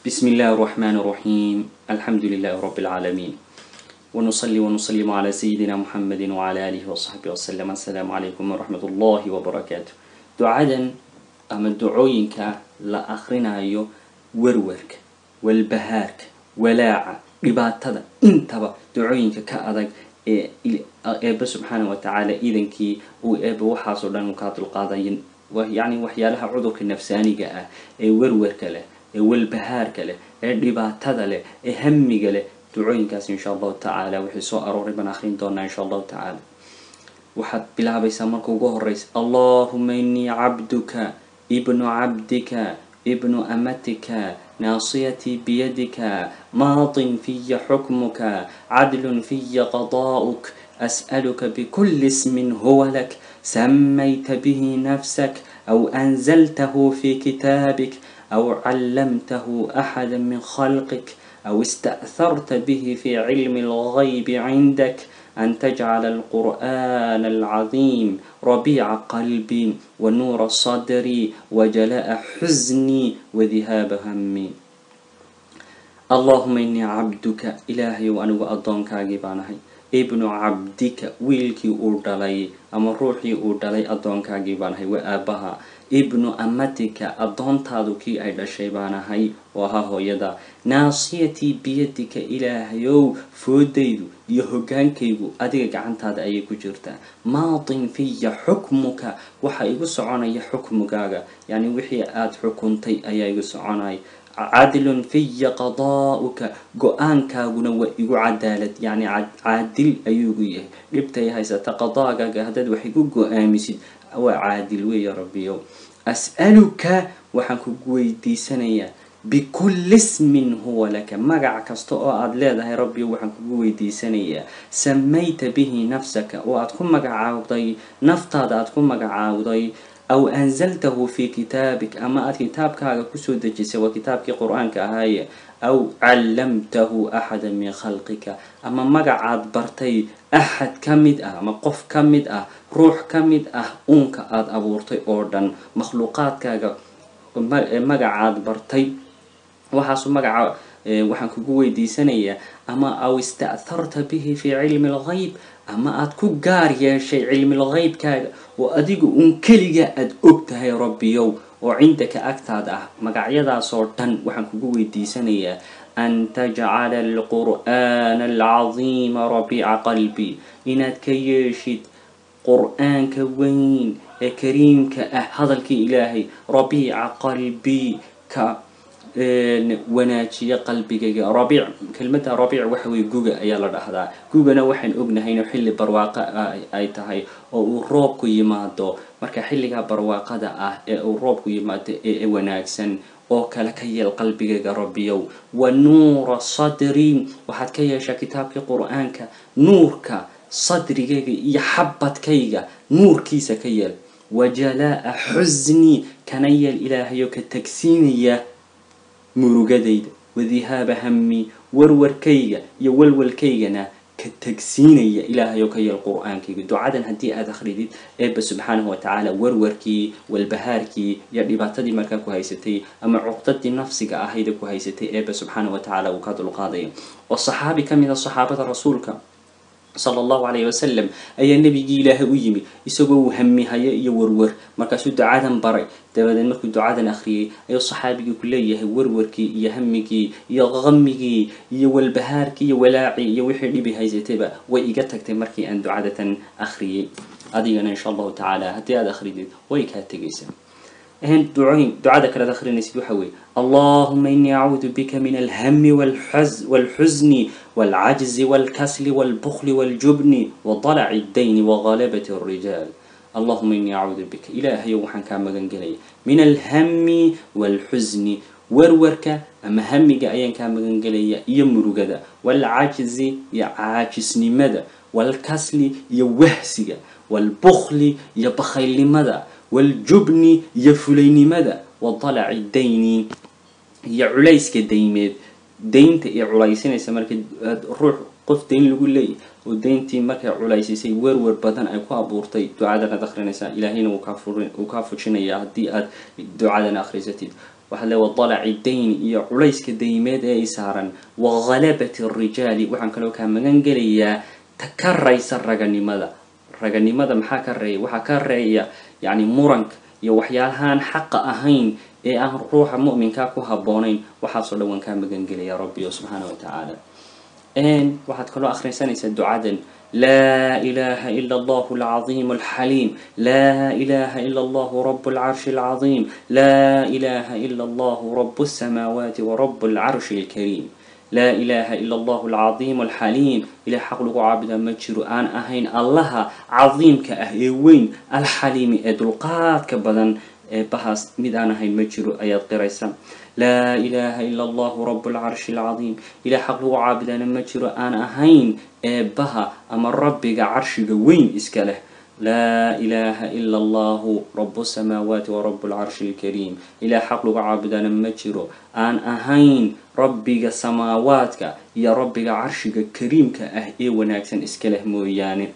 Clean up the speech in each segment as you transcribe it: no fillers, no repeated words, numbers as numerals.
بسم الله الرحمن الرحيم. الحمد لله رب العالمين، ونصلي ونسلم على سيدنا محمد وعلى آله وصحبه وسلم. السلام عليكم ورحمة الله وبركاته. Ducadan ama ducooyinka la akhrinayo werwerka, walbahaarka, walaaca, dhibaatada, intaba ducooyinka ka adag ee Eebbe subxaana wa tacaala iidankii uu Eebbe waxaasoo dhan uu kaa dulqaadayin, yacni waxyaalaha cudurka nafsaaniga ah ee werwerka leh, ee walbahaarka leh, ee dhibaatada leh, ee hamiga leh, ducooyinkaas insha Allahu tacaala wixii soo arooray baan akhrin doonaa insha Allahu tacaala. Waxaad bilaabaysaa marka ugu horeysa: Allahuma inii cabduka ibnu cabdika ibnu amatika, naasiyatii biyadika, maadin fiya xukmuka, cadlun fiya qadaa'uk, as'aluka bikuli ismin huwa lak samayta bihi nafsak aw anzaltahu fi kitaabik aw callamtahu axada min khalqik aw ista'harta bihi fi cilmi alghaybi cindak, an tajcala alqur'ana alcadiim rabiica qalbii wa nuura sadrii wa jalaa'a xuznii wa dihaaba hammi. Allahuma inii cabduka, Ilaahayow, anigu addoonkaagii baan ahay, ibnu cabdika, wiilkii uu dhalay ama ruuxii uu dhalay addoonkaagii baan ahay, waa aabbaha, ibnu amatika, addoontaadu kii ay dhashay baan ahay oo ahaa hooyada, naasiyatii biyadika, Ilaahayow, foodaydu iyo hogaankaygu adiga gacantaada ayay ku jirtaa, maadin fiya xukmuka, waxa igu soconaya xukmigaaga, yacni wixii aada xukuntay ayaa igu soconaya, cadlun fiya qadaa'uka, go-aankaaguna waa igu cadaalad, yacni caadil ayuu igu yahay, dhibtay haysata qadaagaaga haddaad wax igu go-aamisid waa caadil weeye. Rabbiyow, as'aluka, waxaan kugu weydiisanayaa, bikulli ismin huwa laka, magac kasta oo aada leedahay, Rabbiyow, waxaan kugu weydiisanayaa, samayta bihi nafsaka, oo aad ku magacaawday naftaada, aad ku magacaawday, aw anzaltahu fi kitaabik, ama aad kitaabkaaga kusoo dejisay, waa kitaabkii Qur-aanka ahaaye, aw callamtahu axada min khalqika, ama magacaad bartay axad ka mid ah ama qof ka mid ah, ruux ka mid ah uunka aada abuurtay oo dhan, makhluuqaadkaaga magacaad bartay, waxaasu magaca waxaan kugu weydiisanayaa, ama aw ista'tharta bihi fi cilmi alghayb, ama aada ku gaar yeeshay cilmilghaybkaaga oo adigu uun keliga aada og tahay, Rabbiyow, oo cindaka, agtaada ah, magacyadaasoo dhan waxaan kugu weydiisanayaa, an tajcala alqur'aana alcadiima rabiica qalbi, inaad ka yeeshid Qur-aanka weyn ee kariimka ah, hadalkii Ilaahay, rabiica qalbi, ka wanaajiya qalbigayga. Rabiic, kelmadda rabiic waxa weye guga ayaa la dhahdaa. Gugana waxaan ognahay inuu xilli barwaaqo ay tahay oo uu roobku yimaado. Marka xilligaa barwaaqada ah ee uu roobku yimaado ee wanaagsan oo kale ka yeel qalbigayga, Rabbiyow. Wa nuura sadri, waxaad ka yeeshaa kitaabkii Qur-aanka nuurka sadrigayga iyo xabadkayga nuurkiisa ka yeel, wa jalaa'a xusni, kana yeel, Ilaahayo, ka tagsiinaya murugadayda, wadihaaba hami, warwarkayga iyo walwalkaygana ka tagsiinaya, Ilaahayo, ka yeel Qur-aankayga. Ducadan haddii aada akhridid, Eebba subxaanahu watacaala warwarkii, walbahaarkii iyo dhibaatadii markaa ku haysatay ama cuqdadii nafsiga ahayda ku haysatay, Eebba subxaanahu watacaala uu ka dulqaadaya. Oo saxaabi ka mid a saxaabada Rasuulka sala Allahu calayhi wasalam ayaa nebigii Ilaahay u yimi isagoo uu hamihayo iyo warwar, markaasuu ducadan baray. Dabadeed markuu ducadan akhriyey ayuu saxaabigii ku leeyahay: warwarkii iyo hamigii iyo qamigii iyo walbahaarkii iyo walaacii iyo wixii dhibi haysatayba way iga tagtay markii aan ducadatan akhriyey. Adigana insha Allahu tacaala haddii aada akhridid way kaa tegaysaa. Ducooyin, ducada kalead akhrinaysid waxa weeye: Allahuma inii acuudu bika min alhami walxusni walcajzi walkasli walbukli waljubni wadalaci ddayni wagalabati alrijaal. Allahuma inii acuudu bika, Ilaahayow, waxaan kaa magan gelaya, min alhami walxusni, warwarka ama hamiga ayaan kaa magan gelaya iyo murugada, walcajzi iyo caajisnimada, walkasli iyo wahsiga, walbukli iyo bakhaylnimada, waljubni iyo fulaynimada, wadalaci dayni iyo culayska daymeed, daynta iyo culaysinaysa. Marka ruux, qof dayn lagu leeyay oo dayntii markay culaysisay werwer badan ay ku abuurtay, ducadan aad akrinaysaa, Ilaahayna uu kaa fujinaya haddii aad ducadan akhrisatid. Waxaad le wadalaci dayn iyo culayska daymeed ee i saaran, wa ghalabati alrijaali, waxaan kaloo kaa magan gelayaa ta ka raysa raganimada. Raganimada maxaa ka reeya? Waxaa ka reeya yacni muranka iyo waxyaalahaan xaqa ahayn ee aan ruuxa mu'minkaa ku habboonayn. Waxaasoo dhan waan kaa magan gelaya, Rabbiyo subxaana wa tacaala. Waxaad kaloo akhrisanaysaa ducadan: laa ilaha ila allahu alcaظiim alxaliim, laa ilaha ila allahu rabu alcarshi alcaظiim, laa ilaha ila allahu rabu alsamaawaati wa rabu alcarshi alkariim, laa ilaha ila allahu alcadiim alxaliim. Ilah xaq lagu caabudaa ma jiro aan ahayn Allaha cadiimka ah ee weyn, alxaliimi ee dulqaadka badan, ee bahaas mid aan ahayn ma jiro ayaad qiraysa. Laa ilaha ila allahu rabu alcarshi alcadiim, ilah xaq lagu caabudaana ma jiro aan ahayn eebbaha ama Rabbiga carshiga weyn iska leh. Laa ilaha ila allahu rabu samaawaati wa rabu alcarshi alkariim, ilah xaq lagu caabudaana ma jiro aan ahayn Rabbiga samaawaadka iyo Rabbiga carshiga kariimka ah ee wanaagsan iska leh mooyaane.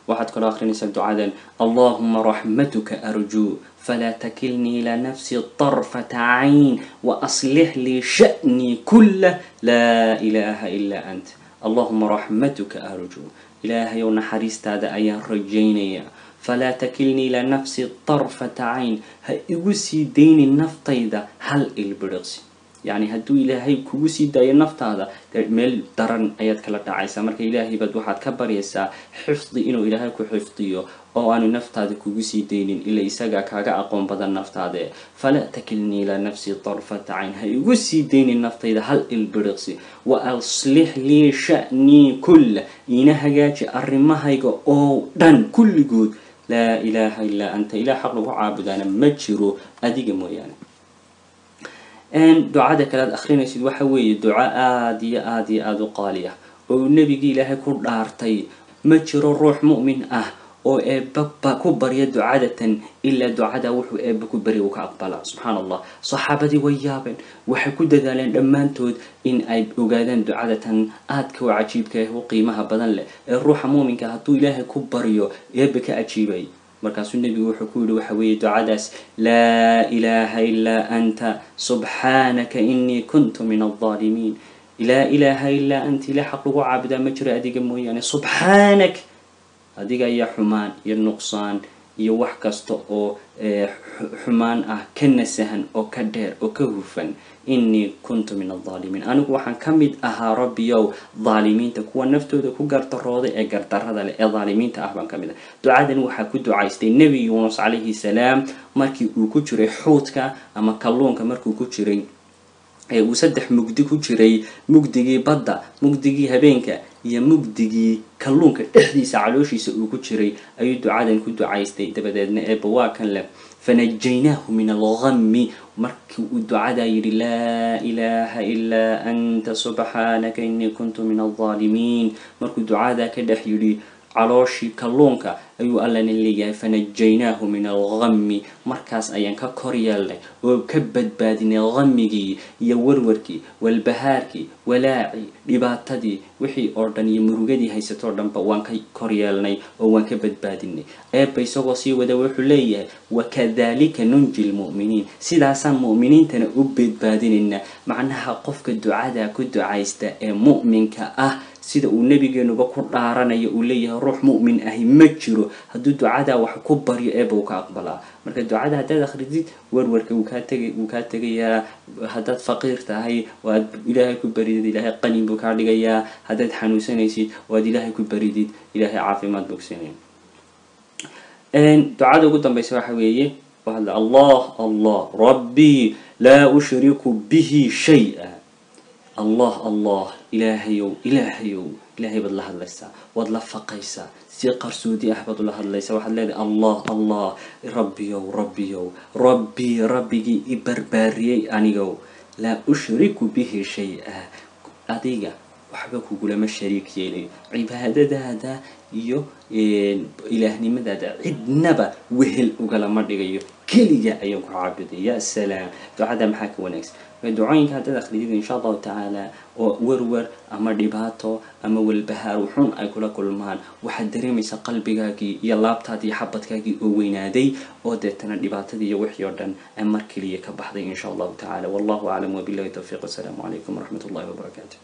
Waxaad kaloo akrinaysaa ducadan: allahuma raxmatuka arjuu, falaa takilnii ilaa nafsi طarfata cayn, waaslix lii sha'nii kulah, laa ilaha ila ant. Allahuma raxmatuka arjuu, Ilaahayow naxariistaada ayaan rajaynayaa, falaa takilnii ilaa nafsi طarfata cayn, ha igu sii daynin naftayda hal ilbiriqsi. Yacni hadduu Ilaahay kugu sii daayo naftaada, dee meel daran ayaad kala dhacaysaa. Marka Ilaahay baad waxaad ka baryaysaa xifdi, inuu Ilaahay ku xifdiyo oo aanu naftaada kugu sii daynin, ila isagaa kaaga aqoon badan naftaade. Falaa takilnii ilaa nafsi tarfata cayn, ha igu sii daynin naftayda hal ilbiriqsi. Wa aslix lii sha'nii kulla, iina hagaaji arrimahayga oo dhan kulligood. Laa ilaaha ilaa anta, ilah xaq lagu caabudaana ma jiro adiga mooyaane. Ducada kale aad akrinaysid waxa weeye duco aada iyo aada iyo aada u qaali ah oo uu nebigii Ilaahay ku dhaartay ma jiro ruux mu'min ah oo Eebba ku barya ducadatan ilaa ducada wuxuu Eebba ku barya uu ka aqbalaa. Subxaan Allah, saxaabadii way yaabeen. Waxay ku dadaaleen dhammaantood in ay ogaadaan ducadatan aadka u cajiibka ah, u qiimaha badan leh, ee ruuxa muuminka hadduu Ilaahay ku baryo Eebba ka ajiibay. Markaasuu nebigu wuxuu ku yihi, waxa weeye ducadaas: laa ilaaha ilaa anta, subxaanaka inii kuntu min aldaalimiin. Laa ilaaha ilaa anta, ilah xaq lagu caabudaa ma jiro adiga mooyaane, subxaanak, adiga ayaa xumaan iyo nuqsaan iyo wax kasta oo xumaan ah ka nasahan oo ka dheer oo ka hufan, inii kuntu min aldaalimiin, anigu waxaan ka mid ahaa, Rabbiyow, dhaalimiinta, kuwa naftooda ku gardarooday ee gardarada leh ee dhaalimiinta ah baan ka mid ah. Ducadan waxaa ku ducaystay Nebi Yuunus calayhi salaam markii uu ku jiray xuudka ama kalluunka, markuu ku jiray ee uu saddex mugdi ku jiray: mugdigii badda, mugdigii habeenka iyo mugdigii kalluunka dhexdiisa calooshiisa uu ku jiray ayuu ducadan ku ducaystay. Dabadeedna Eebba waa kan leh: fanajaynaahu min alghammi. Markii uu ducadaa yidhi, laa ilaaha ilaa anta, subxaanaka inii kuntu min aldaalimiin, markuu ducadaa ka dhex yidhi calooshii kalluunka, ayuu Allana leeyahay: fanajaynaahu min alghammi, markaas ayaan ka kor yeelnay oo ka badbaadinay ghamigii iyo warwarkii, walbahaarkii, walaacii, dhibaatadii, wixii oo dhan iyo murugadii haysatoo dhanba waan ka kor yeelnay oo waan ka badbaadinay. Eebba isagoo sii wada wuxuu leeyahay: wakadalika nunji lmu'miniin, sidaasaan mu'miniintana u badbaadinaynaa. Macnaha qofka ducada ku ducaysta ee mu'minka ah, sida uu nebigeenuba ku dhaaranayo, uu leeyahay ruux mu'min ahi ma jiro hadduu ducadaa wax ku baryo Eeba uu ka aqbalaa. Marka ducada haddaad akhridid, warwarka wuu kaa tega, wuu kaa tegayaa. Haddaad faqiir tahay waad Ilaahay ku baridid, Ilaahay qanin buu kaa dhigayaa. Haddaad xanuunsanaysid waad Ilaahay ku baridid, Ilaahay caafimaad bogsanaya. Ducada ugu dambaysa waxa weeye waxaad allah allah rabbii, laa ushriku bihi shay-a. Allah allah, Ilaahayow, Ilaahayow. Ilaahay baad la hadlaysaa, waad la faqaysaa, si qarsoodi ah baad ula hadlaysaa. Waxaad leedahay: allah allah, Rabbiyow, Rabbiyow, Rabbii, Rabbigii i barbaariyey anigow, laa ushriku bihi shay-a, adiga waxba kugulama shariik yeelayo, cibaadadaada iyo ilaahnimadaada cidnaba wehel ugalama dhigayo, Keliga ayaan ku caabuday. Ya salaam, ducada maxaa ka wanaagsan? Ducooyinka haddaad akhriyid, insha Allahu tacaala, oo werwer ama dhibaato ama walbahaar wuxun ay kula kulmaan, waxaad dareemaysaa qalbigaagii iyo laabtaadii iyo xabadkaagii oo weynaaday, oo deetana dhibaatadii iyo wixii oo dhan ay mar keliya ka baxday, insha Allahu tacaala. Wallahu aclam, wabillahi towfiiq, wasalaamu calaykum waraxmat ullahi wabarakaatu.